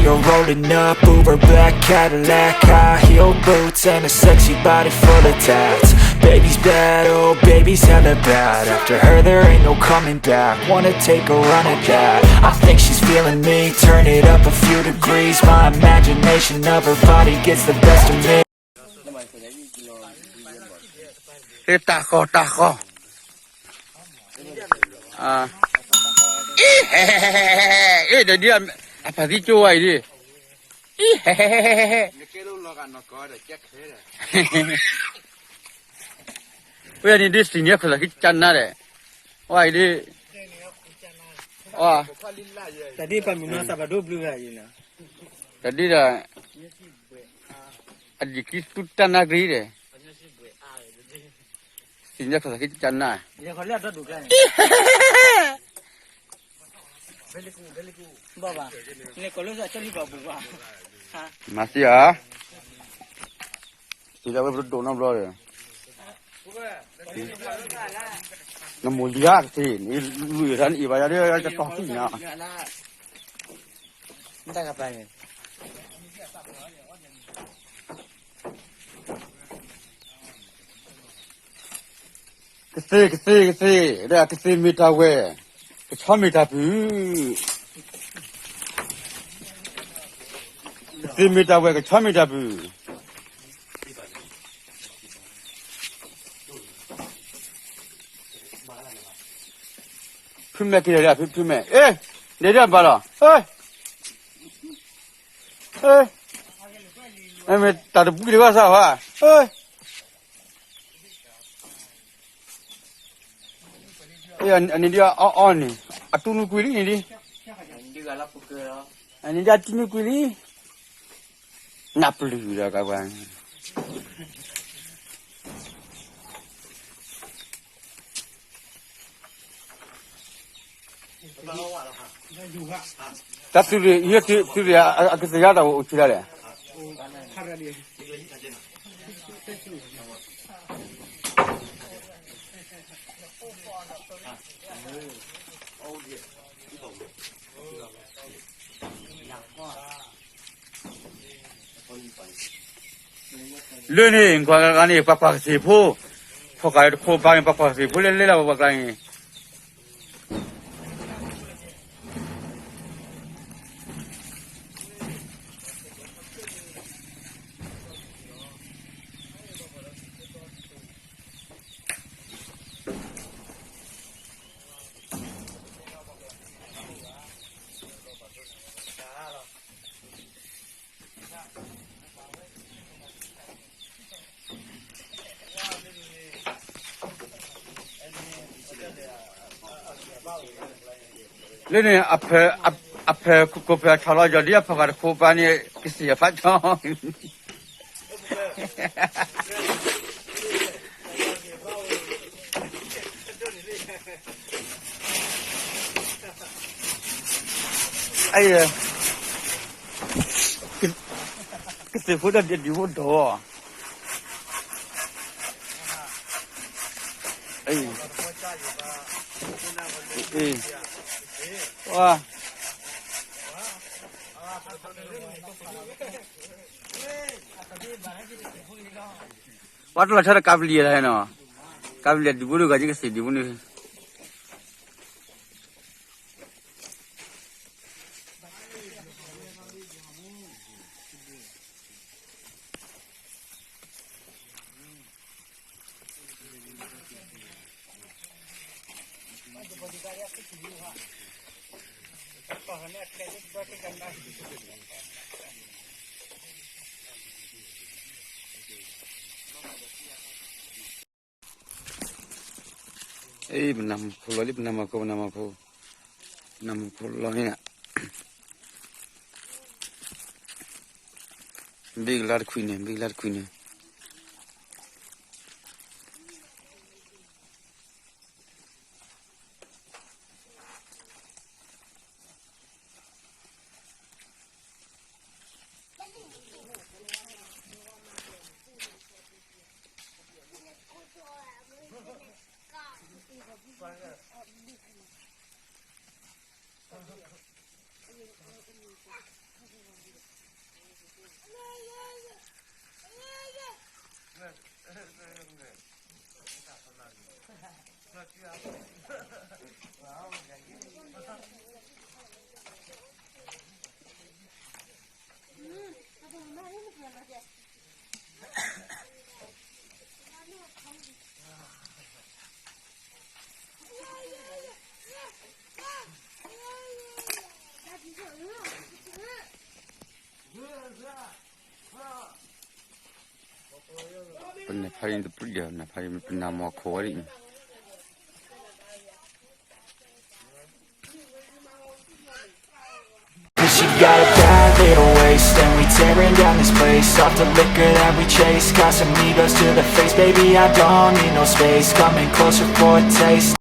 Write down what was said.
You're rolling up Uber black Cadillac, high heel boots and a sexy body full of tats. Baby's bad, oh baby's hella bad. After her there ain't no coming back. Wanna take a run at that. I think she's feeling me. Turn it up a few degrees. My imagination of her body gets the best of me. ဟ့ၣ်တၢ်ဃီတၢ်ဃီ, အ့ ဟဲဟဲဟဲဟဲဟဲ, အ့ ဒီးဒ်အဖးသံကၠိဝဲအံၤဒ်, အ့ ဟဲဟဲဟဲဟဲဟဲ, ဝဲန့ၣ်ဒ်စံၣ်န့ၣ်ခီၣ်သးခံကနါဒီး, ဝဲအံၤဒ်, တၢ်ဒ်ပှၤမုၢ်နီၤသးဘၣ်ဒိဘျုးဂၤအံၤနီၤ, တၢ်ဒ်ဒီး အဒံးခံသူတၢ်နါကရံဒီး, စံၣ်ညါခီၣ်သးခံကနါ, မၤသံဧါ, စံၣ်လၢဝဲပဒိၣ်နီတဘျီဒီး, နမိၢ်လံၤဧါကသ့ၣ်န့ၣ် လွံၢ်ထါန့ၣ်အံၤဘၣ်ယၤဒီး ယတတီၢ်သံၣ်ညါ ကသ့ၣ် ကသ့ၣ် ကသ့ၣ်, ဒီးကသ့ၣ်မ့ၢ်တၢ်ဝဲၢ်, ကဆီမ့ၢ်တၢ်ပုၢ်, ကသ့ၣ်မ့ၢ်တၢ်ဝဲၢ် ကဆီမ့ၢ်တၢ်ပုၢ်. ဖုမဲာ်က့ၤဒီး ဖုမဲာ်, အ့ ဒဲဒၣ်ဘၣ်လီၤ, မ့ၢ်တၢ်တပှံတဘၣ်စၢ်ဟါ, အန့ၣ်ဒ်အအီအီန့ၣ် အတူၢ်နုာ်ကွံာ်လံန့ၣ်ဒ်, အန့ၣ်ဒ်အတူၢ်နုာ်ကွံာ်လံ, နပျုၢ်ဒီးကဘၣ် တၢ်သုးရ့ၣ် သုးရ့ၣ်အကသ့ၣ်ညါတၢ်အိၣ်ဆံးဒၣ်လဲာ်, လၢန့ၣ် ကွၢ်ကလါန့ၣ် ပှၤကွၢ်ကသ့ၣ်ဖိ, ဖီၣ်ဃာ်တခိၣ်ပၤန့ၣ် ပှၤကွၢ်ကသ့ၣ်ဖိလဲၤလဲၤလၢပှၤကျါန့ၣ် လၢန့ၣ် အဖၢခိၣ်ဖၢဆီၣ်လီၤယီၤဒ်အဖီၣ်ဃာ်တခိၣ်ပၤန့ၣ် ကစံၣ်အဖးထီ ကသ့ၣ်ဖိဒီးဒံးဖိဒီး, ပှၤတလီၤဆီဒီးကးပလံၤလီၤနီၤ, ကးပလံၤဒံးဖိဒီး ဂၤကကသ့ၣ်ဒံးဖိန့ၣ် ပနၢ်မူခိၣ်လီၤလံ ပနၢ်မူခိၣ် ပနၢ်မူခိၣ်, ပနၢ်မူခိၣ်လီၤန့ၣ်, ဘ့ၣ်ကလါတခွံန့ၣ် ဘ့ၣ်ကလါတခွံန့ၣ်. ပနဖးရံၣ်တပြံၣ်ဒီး နဖးရံၣ်ပနၢ်မီၤခိးဝဲဒ်အံၤ She got a bad little waist, and we tearing down this place. Off the liquor that we chase, Casamigos to the face. Baby, I don't need no space. Coming closer for a taste.